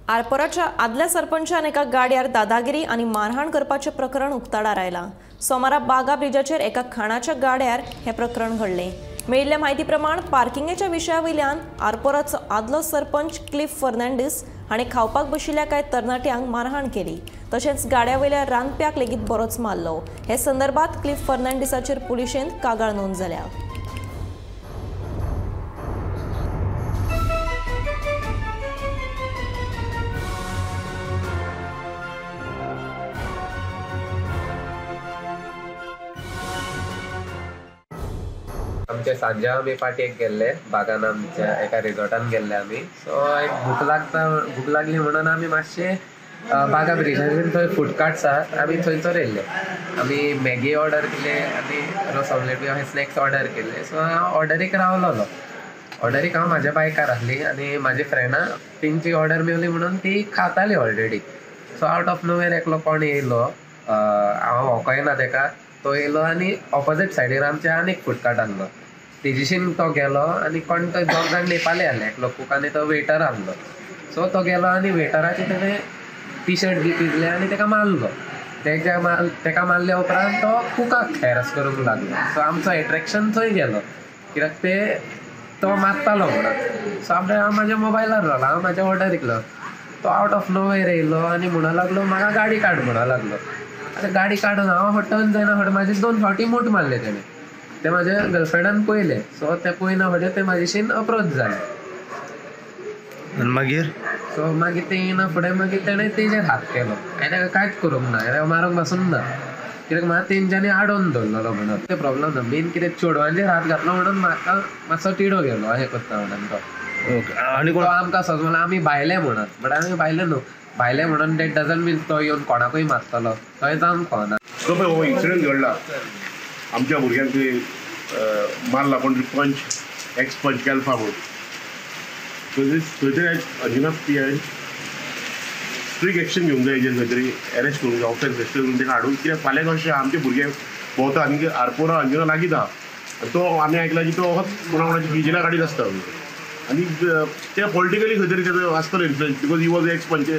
आरपोराच्या आदल्या सरपंचान एका गाड्यार दादागिरी आनी मारहाण करपाचें प्रकरण उक्ताडार आयलां. सोमारा बागा ब्रिजाचेर एका खाणाच्या गाड्यार हें प्रकरण घडलें. मेळिल्ल्या म्हायती प्रमाण पार्किंगेच्या विशया वयल्यान आरपोराचो आदलो सरपंच क्लिफ फर्नांडीस हाणें खावपाक बशिल्ल्या कांय तरणाट्यांक मारहाण केली. तशेंच गाड्या वयल्या रांदप्याक लेगीत बरोच मारलो. हे संदर्भात क्लिफ फर्नांडीसाचेर पुलिशेंत कागाळ नोंद जाल्या. आमच्या सांजे आमी पार्टयेक गेल्ले बागान, आमच्या एका रिजॉर्टान गेल्ले आमी. सो एक भूक लागली म्हणून आमी मातशे बागा ब्रिजाचेर थंय फूड कार्ट्स आहात, आमी थंयसर येयल्ले. आमी मॅगी ऑर्डर केले आनी रोस ऑमलेट बी अशे स्नॅक्स ऑर्डर केले. सो हांव ऑर्डरीक रावलोलो. ऑर्डरीक हांव म्हाज्या बायकार आसली आनी म्हाजे फ्रेंडा तेंची ऑर्डर मेवली म्हणून ती खाताली already. So out of nowhere एकलो कोण येयलो, हांव वळखना तेका, तो येयलो आनी ऑपोजीट सायडीर आमच्या आनीक फूड कार्ट आहलो. तेजीशीन तो गेलो आनी कोण तो दोग जाण नेपाली आहले, एकलो कूक आनी तो वेटर आहलो. सो तो गेलो आनी वेटराचे तेणें टी शर्ट बी पिजले आनी तेका मारलो. तेका मारल्या उपरांत तो कुकाक हॅरस करूंक लागलो. सो आमचो एट्रेक्शन थंय गेलो, कित्याक ते तो मारतालो म्हणून. सो आपल्या हांव म्हाज्या मोबायलार रावलो, हांव म्हाज्या ऑर्डरीक. तो आवट ऑफ नोवेर येयलो आनी म्हणूंक लागलो म्हाका गाडी काड म्हणूंक लागलो. आतां गाडी काडून हांव टर्न जायना फुडें म्हाजे 2 फावटी मूठ मारले तेणें. ते म्हाज्या गर्लफ्रेंडान पळयलें. सो ते पळयना फुडें ते म्हाजेशीन अप्रोच जालें. मागीर सो मागीर ते येयना फुडें मागीर तेणें तेजेर हात केलो. हांवें ताका कांयच करूंक ना, हांवें मारूंक पासून ना, कित्याक म्हाका तेंच्यांनी आडोवन दवरलेलो म्हणून. ते प्रॉब्लम ना, मेन कितें चेडवांचेर हात घातलो म्हणून म्हाका मातसो तिडो गेलो अशें करता म्हणून तो. आनी तो आमकां सजमला आमी भायले म्हणून, बट आमी भायले न्हू. भायले म्हणून that doesn't मीन तो येवन कोणाकूय मारतलो, थंय जावंक कळना. सो पळय हो इन्सिडंट घडला आमच्या भुरग्यांक मारला कोण तरी पंच, एक्स पंच केल्फा म्हणून. थंय तरी Anjuna P I strict action घेवंक जाय, हेजेर खंय तरी एरेस्ट करूंक जाय, ऑफेन्स रजिस्टर करून ताका हाडून. कित्याक फाल्यां कशें आमचे भुरगे भोंवता आनी आरपोरा अंजुना लागींच आहा. तो आमी आयकला की तो कोणा कोणाची गिजिला काडीत आसता आनी ते पॉलिटिकली खंय तरी तेजो आसतलो influence, because he was ex panch.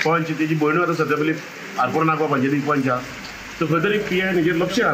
Panch तेजी भयणूय आतां सद्या पयलीं आरपोरा नागवा पंचायतीक पंच आहा. सो खंय तरी पी I हेजेर लक्ष घाल.